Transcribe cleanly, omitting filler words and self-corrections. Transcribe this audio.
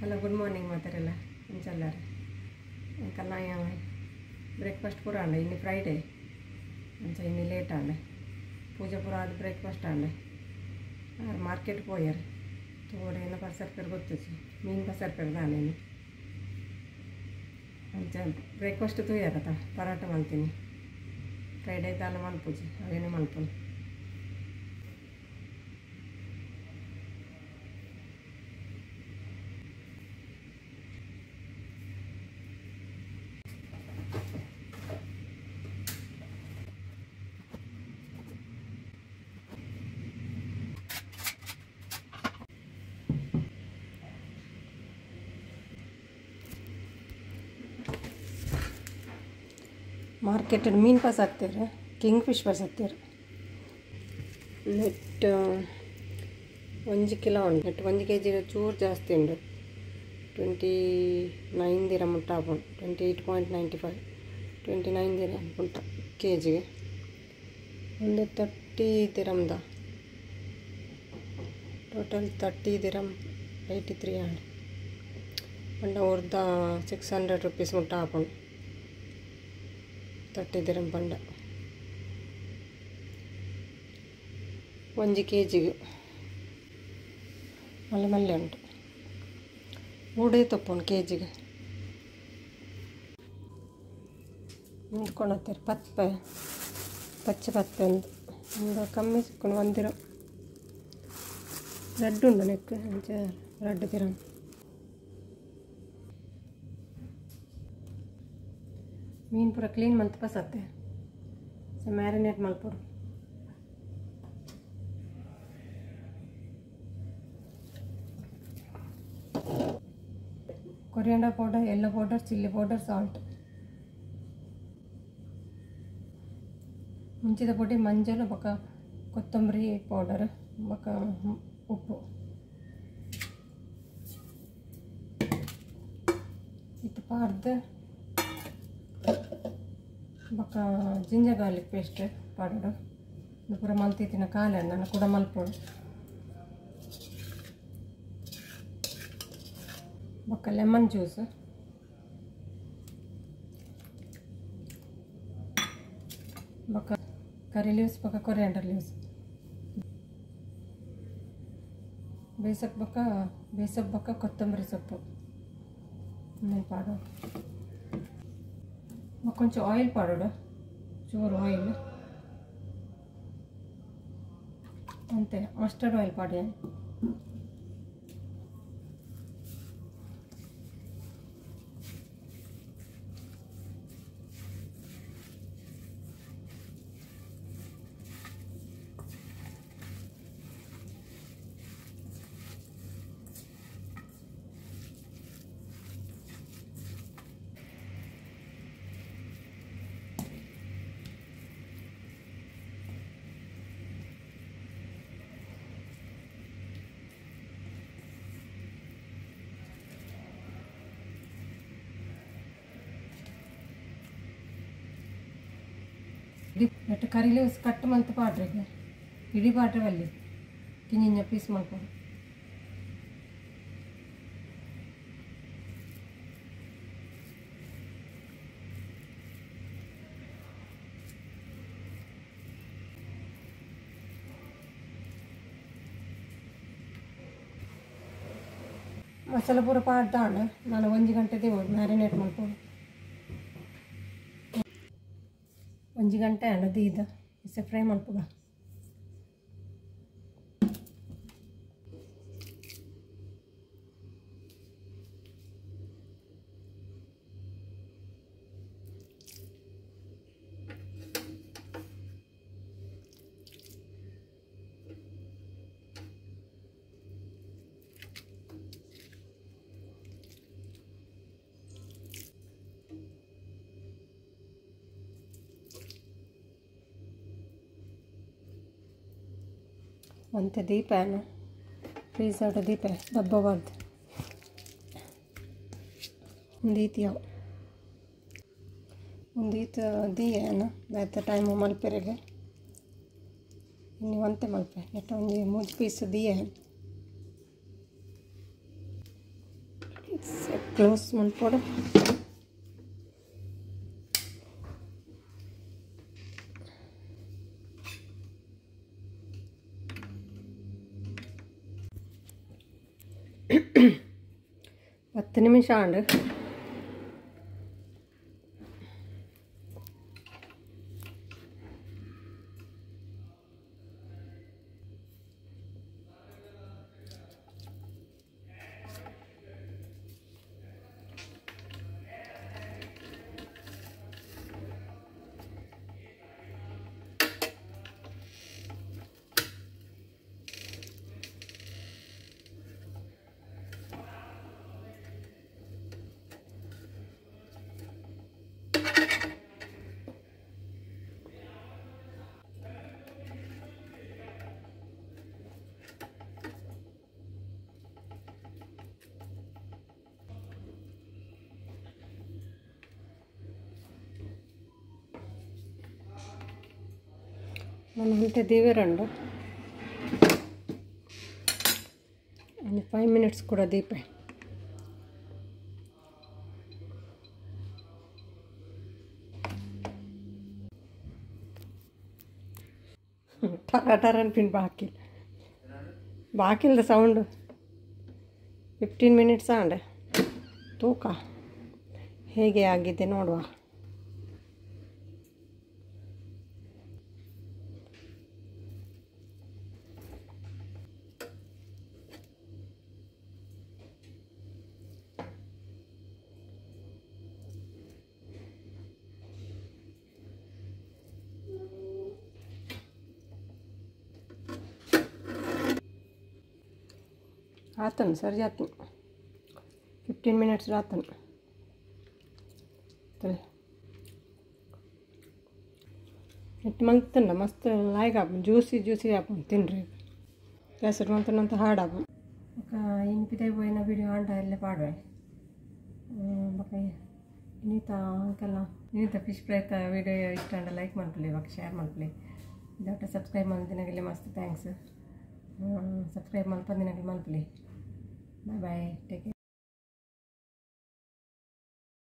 Hello good morning ಮಾತಾರಲ್ಲ ಇಂಚಲ್ಲಾರೆ ಎಂಕಲ್ನ breakfast ಪೂರ ಆಂಡ ಇನ್ನು ಫ್ರೈಡೇ ಅಂಚ ಇನ್ನು ಲೇಟ್ ಆಂಡ ಪೂಜೆ ಪೂರ ಆದ ಬ್ರೇಕ್ಫಾಸ್ಟ್ ಆಂಡ ಆರು ಮಾರ್ಕೆಟ್ ಪೋಯರ್ ತೋಡೇನ ಪಸರ್ಪೇರು ಗೊತ್ತುಜಿ ಮೀನು ಪಸರ್ಪೇರು ದಾನೇನು ಅಂಚ ಬ್ರೇಕ್ಫಾಸ್ಟ್ ತೂಯರತ ಪರಾಟ ಮಲ್ತೀನಿ ಫ್ರೈಡೇ ದಾಲ ಮಲ್ಪುಜಿ ಅವೇನು ಮಲ್ಪುನು ಮಾರ್ಕೆಟ್ ಮೀನು ಪಾಸ್ ಆಗ್ತಾರೆ ಕಿಂಗ್ ಫಿಶ್ ಪಾಸ್ ಆಗ್ತಾರೆ ನೆಟ್ 1 ಕಿಲೋ ಉಂಟು ನೆಟ್ 1 ಕೆ ಜಿ ಚೂರು ಜಾಸ್ತಿ ಉಂಟು 29 ದಿರಮ್ ಟಾಪ್ ಉಂಟು 28.95 29 ದಿರಮ್ ಉಂಟು ಕೆ ಜಿಗೆ ಒಂದು 30 ದಿರಮ್ದ ಟೋಟಲ್ 30 ದಿರಮ್ 83 ಆಂಡ್ ಪಂಡ ಉರ್ದ 600 ರುಪೀಸ್ ಮುಟ್ಟ ಆಪುಂಡು 30 ದಿರಮ್ ಪಂಡ 1 ಕೆ ಜಿಗೆ ಮಲ್ಲೆ ಮಲ್ಲೆ ಉಂಟು ಮೂಡೇ ತಪ್ಪುಂಡು ಕೆ ಜಿಗೆ ನಿಂತ್ಕೊಂಡತ್ತಾರೆ ಪತ್ಪೆ ಪಚ್ಚೆ ಪತ್ಪೆ ಒಂದು ಒಂದು ಕಮ್ಮಿ ಸಿಕ್ಕೊಂಡು 1 ದಿರಮ್ ರಡ್ಡು ಉಂಡು ನೆಕ್ ಅಂಚ 2 ದಿರಮ್ ಮೀನು ಪೂರ ಕ್ಲೀನ್ ಮಲ್ತ್ ಪಸತ್ತೆ ಸೊ ಮ್ಯಾರಿನೇಟ್ ಮಲ್ಪೊಡು coriander powder yellow powder chilli powder salt ಮುಂಚಿದ ಪೊಡಿ ಮಂಜಲ್ ಬೊಕ ಕೊತ್ತಂಬರಿ ಪೌಡರ್ ಬೊಕ ಉಪ್ಪು ಇತ್ತು ಪಾಡ್ದು ಬೊಕ ಜಿಂಜರ್ ಗಾರ್ಲಿಕ್ ಪೇಸ್ಟ್ ಪಾಡೋಡು ಇದು ಪೂರ ಮಲ್ತಿತ್ತಿನ ಕಾಲೆ ನಾನು ಕೂಡ ಮಲ್ಪೊಡು ಬೊಕ ಲೆಮನ್ ಜ್ಯೂಸ್ ಬೊಕ ಕರಿ ಲೀವ್ಸ್ ಬೊಕ ಕೊರಿಯಾಂಡರ್ ಲೀವ್ಸ್ ಬೇಸಕ್ ಬೊಕ ಬೇಸಕ್ ಬೊಕ ಕೊತ್ತಂಬರಿ ಸೊಪ್ಪು ಪಾಡೋಡು కొంచెం ఆయిల్ పాడోడు ಚೂರು ಆಯಿಲ್ ಅಂತೆ ಮಸ್ಟರ್ಡ್ ಆಯಿಲ್ ಪಾಡಿ ನೆಟ್ ಕರಿ ಲೀವ್ಸ್ ಕಟ್ ಮಲ್ತ್ ಪಾಡ್ರೆಗ್ ಇಡೀ ಪಾಡ್ರೆ ಬಲ್ಲಿ ಕಿಂಜಿಂಜ ಪೀಸ್ ಮಲ್ಪೊಡು ಮಸಾಲೆ ಪೂರ ಪಾಡ್ದಾಂಡ ನಾನು 1 ಗಂಟೆ ದೇವೊಡು ಮ್ಯಾರಿನೇಟ್ ಮಲ್ಪೊಡು 1 ಗಂಟೆ ಆಂಡ ದೀದ ಇಸೆ ಫ್ರೈ ಮಲ್ಪುಗ ಒಂತೆ ದೀಪೇನು ಫ್ರೀಸರ್ ದೀಪ ದಬ್ಬಬಾರ್ದು ಒಂದು ಈತ್ ಒಂದು ಈತ್ ದೀಯೇನು ಬೇತೆ ಟೈಮ್ ಮಲ್ಪೆರೆಗೆ ಇನ್ನು ಒಂತೆ ಮಲ್ಪೆ ನೆಟ್ಟ ಒಂಜಿ 3 ಪೀಸ್ ದೀಯೆ. ಕ್ಲೋಸ್ ಮಲ್ಪೊಡು. 10 ನಿಮಿಷ ಆಂಡ್. ನಾನು ಅಂತೆ ದೇವರಂಡು ಒಂದು 5 ಮಿನಿಟ್ಸ್ ಕೂಡ ದೀಪ. ಟರ ಟರ ಅನ್ಪಿನ್ ಬಾಕಿಲ್ ಬಾಕಿಲ್ದ ಸೌಂಡು. 15 ಮಿನಿಟ್ಸ್ ಆಂಡೆ. ತೂಕ ಹೇಗೆ ಆಗಿದೆ ನೋಡುವ. ಆತನು ಸರಿ ಆತನು 15 ಮಿನಿಟ್ಸ್ ಆತನು. ಇಟ್ಟು ಮಂತಂಡ ಮಸ್ತ್ ಲಾಯ್ಕ್ ಆಪುಂಡು, ಜ್ಯೂಸಿ ಜ್ಯೂಸಿ ಆಪುಂಡು ತಿನ್ರಿ. ಕೇಸರಿ ಮಂತನಂತ ಹಾರ್ಡ್ ಆಪುಂಡು. ಬೊಕ ಇನಿ ಪಿದಯಿ ಪೋಯಿನ ವೀಡಿಯೋ ಆಂಡ ಎಲ್ಲೆ ಪಾಡುವೆ. ಬೊಕ ಇನ್ನಿತ ಅಂಕಲ್ನ ಇನ್ನಿತ ಫಿಶ್ ಫ್ರೈತ ವೀಡಿಯೋ ಇಷ್ಟ ಆಂಡ ಲೈಕ್ ಮಲ್ಪುಲೆ, ಬೊಕ ಶೇರ್ ಮಲ್ಪುಲೆ. ದೊಡ್ಡ ಸಬ್ಸ್ಕ್ರೈಬ್ ಮಲ್ತಿನಗಲೆ ಮಸ್ತ್ thanks. Subscribe ಮಲ್ಪಂದಿನಗಲು ಮಲ್ಪುಲೆ. Bye bye, take care.